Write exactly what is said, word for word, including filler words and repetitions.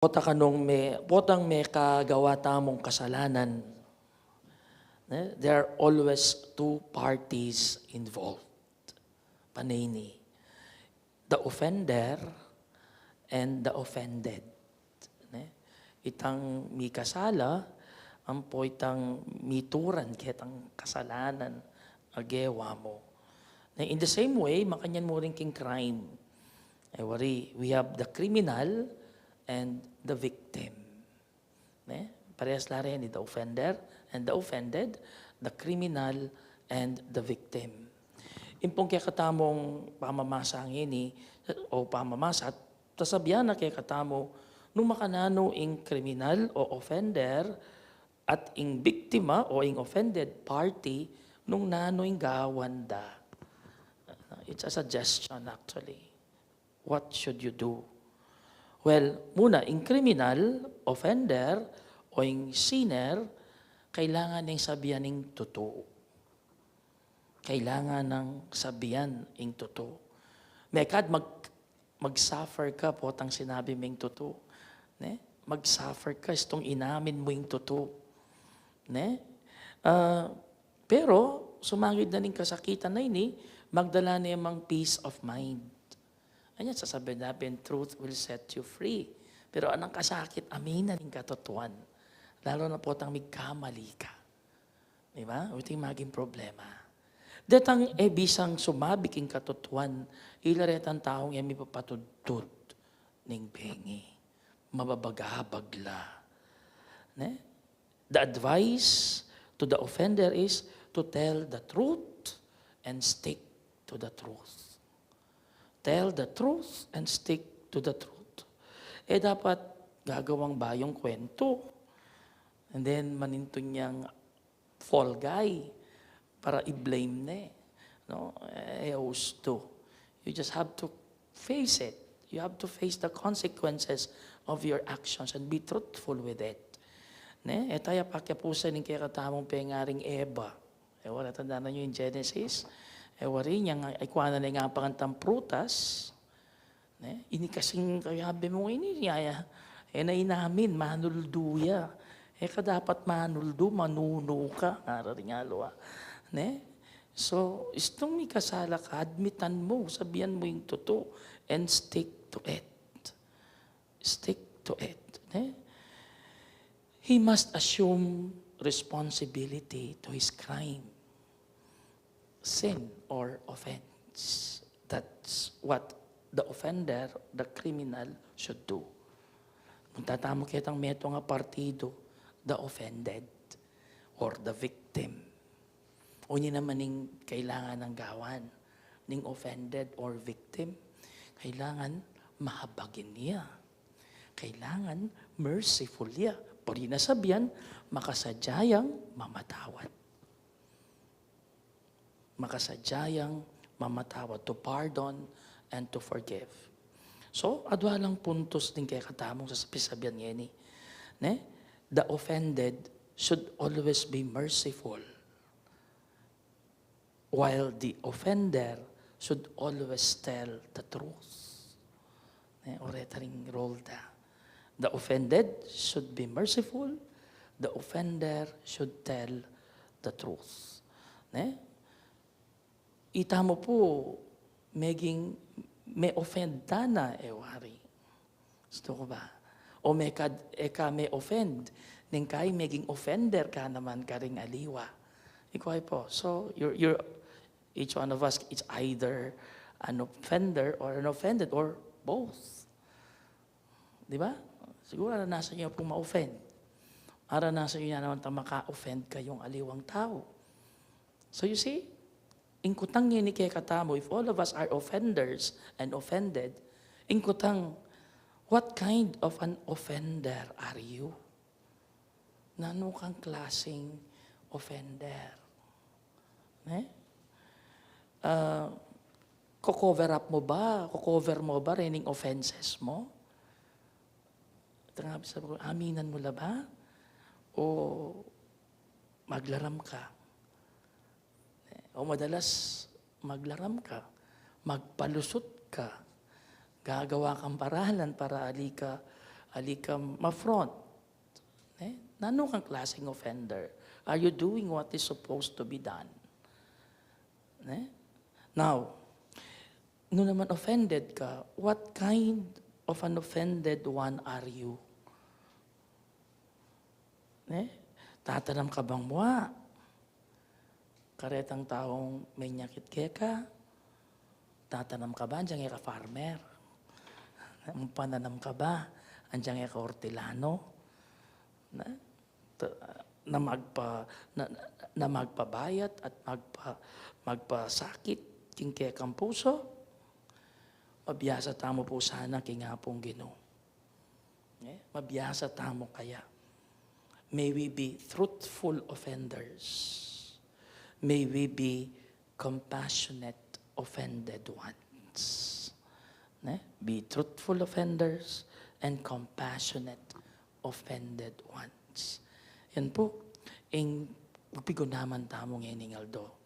Pota kanung me, potang mekagawa tamung kasalanan, ne? There are always two parties involved. Pane ini, the offender and the offended. Ne? Itang mikasala, ampo itang mituran ketang kasalanan a gewa mu. Ne? In the same way, makanyan mu rin king crime. E wari, we have the criminal and the victim. Ne? Parehas la reni, the offender and the offended, the criminal and the victim. Ing pung kekatamung pamamasa ngeni, o pamamasa, sasabian na kekatamu nung makananu ing kriminal o offender at ing biktima o ing offended party nung nanu ing gawan da. It's a suggestion, actually. What should you do? Well, muna, ing kriminal, offender, o ing sinner, kailangan neng sabian ing tutu. Kailangan nang sabian ing tutu. Mekad mag-, mag-suffer ka potang sinabi meng tutu. Ne? Mag-suffer ka, istung inamin mu ing tutu. Ne? Ah, pero, sumangid na ning kasakitan a ini, magdala ne mang peace of mind. Anya, sasabian da pin, "Truth will set you free." Pero anang kasakit, aminan ing katutuan. Lalo na potang migkamali ka. Di ba? Uting maging problema. Detang e bisang sumabi king katutuan, ila retang taung e mipapatudtud ning bengi. Mababagabag la. Ne? The advice to the offender is to tell the truth and stick to the truth. Tell the truth and stick to the truth. E dapat gagawang bayung kuwentu. And then, manintun yang fall guy para i-blame ne. No? E ustu. You just have to face it. You have to face the consequences of your actions and be truthful with it. Ne? E taya pakyapusan ning kekatamung pengaring Eva. E wari, tandaan yu ing Genesis? E wari, inyang ikuanan ne ing apangantang prutas. Ne? Ini kasing kayabe mu ini, yaya. E na inamin, manuldu ya. E ka dapat manuldu, manunu ka, ngara ring aliwa. Ne? So, istung mikasala ka, admitan mu, sabian mu ing tutu, and stick to it. Stick to it. Ne? He must assume responsibility to his crime, sin, or offense. That's what the offender, the criminal, should do. Munta tamu ketang metung a partidu, the offended or the victim. O ini naman ing kailangan nang gawan ning offended or victim. Kailangan mahabagin ya. Kailangan merciful ya. Pwede na sabian, makasadya yang mamatawad. Makasadya yang mamatawad, to pardon and to forgive. So, adwa lang puntos ning kekatamung sasabian ngeni. Ne? The offended should always be merciful, while the offender should always tell the truth. Ne, o reta ring role da. The offended should be merciful, the offender should tell the truth. Ne? Itamu pu, meging me-offend tana, e wari. Gusto ko ba? O mekad, e ka me-offend, neng kai meging offender ka naman karing aliwa. Ikaw ay po. So, you're, you're, each one of us is either an offender or an offended or both. Di ba? Siguro aranasan yu pung ma-offend. Aranasan yu na naman tang maka-offend kayung aliwang tau. So you see, ing kutang ngeni kekatamu, if all of us are offenders and offended, ing kutang, what kind of an offender are you? Nanu kang klaseng offender? Ne? Ah, ko-cover up mo ba? Ko-cover mo ba rening offenses mo? Tanga, sabi ko, aminan mo la ba? O maglaram ka? O madalas maglaram ka, magpalusut ka, gagawa kang paralan para ali ka, Ali ka ma-front. Ne? Nanu kang klaseng offender? Are you doing what is supposed to be done? Ne? Now, nu naman offended ka, what kind of an offended one are you? Ne? Tatanam ka bang mua karetang taung menyakit keka? Tatanam ka ba anjang e ka farmer? Mananam ka ba anjang e ka ortilano? Na, ta-, na magpa-, na, na magpabayat at magpa-, magpasakit king kekang pusu? Mabiasa tamu pu sana king Apung Ginu. Eh, mabiasa tamu kaya. May we be truthful offenders. May we be compassionate offended ones. Ne? Be truthful offenders and compassionate offended ones. Yan pu ing pigunaman tamu ngening aldo.